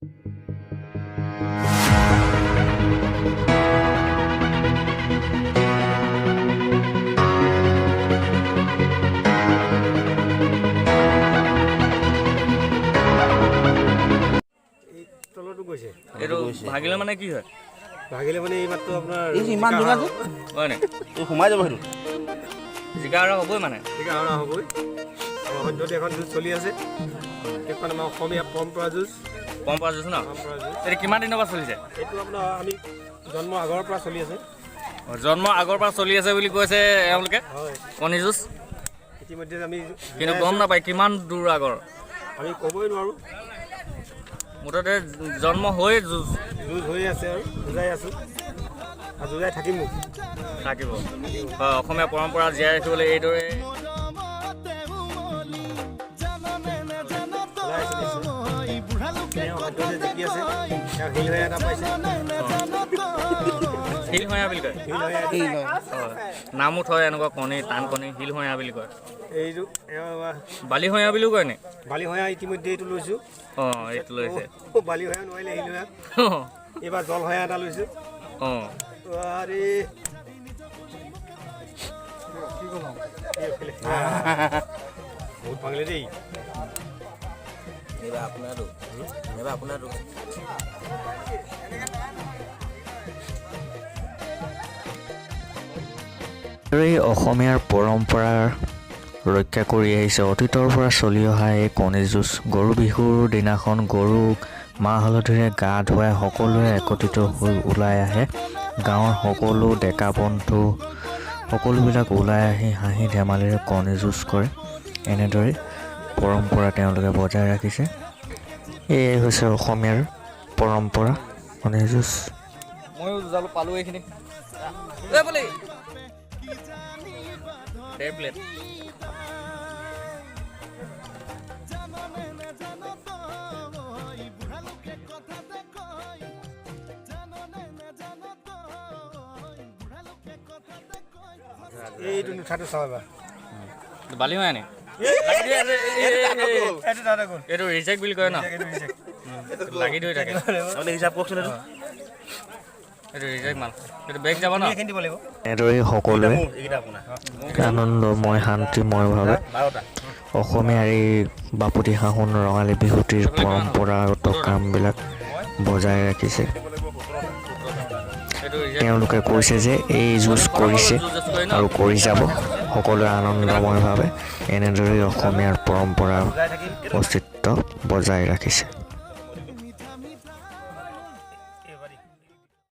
এই তলতো গৈছে। এইটো ভাগিলে মানে কি হয়? ভাগিলে মানে এই মাত্ৰ আপোনাৰ এই ইমান ডোঙা যে হয় নে? এই সোমাই যাব সেইটো। জিকা আৰু হ'বই মানে। জিকা আৰু হ'বই। আমাৰ সদ্যহতে এখন যুঁজ চলি আছে। সেইখন আমাৰ অসমীয়া পৰম্পৰা যুঁজ। পৰম্পৰা যুঁজ ন? পৰম্পৰা যুঁজ। এইটো কিমান দিনৰ পৰা চলিছে? এইটো আপোনাৰ আমি জন্মৰ আগৰ পৰা চলি আছে। জন্মৰ আগৰ পৰা চলি আছে বুলি কৈছে এওঁলোকে। হয়। কণী যুঁজ। ইতিমধ্যে আমি কিন্তু গম নাপায় কিমান দূৰ আগৰ। আমি ক'বই নোৱাৰোঁ। মুঠতে জন্ম হৈ যুঁজ যুঁজ হৈ আছে আৰু যুঁজাই আছোঁ আৰু যুঁজাই থাকিমো। থাকিব। হয়, অসমীয়া পৰম্পৰা জীয়াই ৰাখিবলৈ এইদৰে ওলাই আছে নিশ্চয়। তেওঁ সদ্যহতে জিকি আছে। তেওঁ শিল হৈ এটা পাইছে। শিল সঁয়া বুলি কয়। শিল হৈ হয়, নামো থয় এনেকুৱা কণী, টান কণী শিল সঁয়া বুলি কয়। এইটো এওঁ আমাৰ বালি সঁয়া বুলিও কয় নি? বালি সঁয়া ইতিমধ্যে এইটো লৈছোঁ। অঁ, এইটো লৈছে। বালি সঁয়া নোৱাৰিলে শিল সঁয়া। এইবাৰ জল সঁয়া এটা লৈছোঁ। আৰে এইফালে। বহুত ভাঙিলে দেই। এইবাৰ আপোনাৰটো, এইবাৰ আপোনাৰটো। এই অসমীয়াৰ পৰম্পৰা ৰক্ষা কৰি আহিছে অতীতৰ পৰা চলি অহা এই কণী যুঁজ। গৰু বিহুৰ দিনাখন গৰুক মাহ হালধিৰে গা ধুৱাই সকলোৱে একত্ৰিত হৈ ওলাই আহে। গাঁৱৰ সকলো ডেকা বন্ধু সকলোবিলাক ওলাই আহি হাঁহি ধেমালিৰে কণী যুঁজ কৰে। এনেদৰে পৰম্পৰা তেওঁলোকে বজাই ৰাখিছে। এয়াই হৈছে অসমীয়াৰ পৰম্পৰা কণী যুঁজ। ময়ো যুঁজালো, পালোঁ এইখিনি। এই বোলে ডেৰ প্লেট। এইটো নুঠাটো চাওঁ এবাৰ। বালি হয় নি? লাগি ধৰি আছে, এই, এই, এই, এই, এই। এইটো তাতে গ'ল। এইটো ৰিজেক্ট বুলি কয় ন? এইটো ৰিজেক্ট। লাগি ধৰি থাকে। আপুনি হিচাপ কওকচোন এইটো। এইটো ৰিজেক্ট মাল, এইটো বেগ যাব ন? এইখিনি দিব লাগিব। এনেদৰেই সকলোৱে মোৰ এইকেইটা আপোনাৰ আনন্দময় শান্তিময়ভাৱে 12টা অসমীয়াৰ এই বাপতি সাহোন ৰঙালী বিহুটিৰ পৰম্পৰাগত কামবিলাক বজাই ৰাখিছে। এইটো ৰিজেক্ট। তেওঁলোকে কৈছে যে এই যুঁজ কৰিছে যুঁজ কৰে ন? আৰু কৰি যাব সকলোৱে আনন্দময়ভাৱে। এনেদৰেই অসমীয়াৰ পৰম্পৰাৰ যুঁজাই থাকিম। অস্তিত্ব বজাই ৰাখিছে।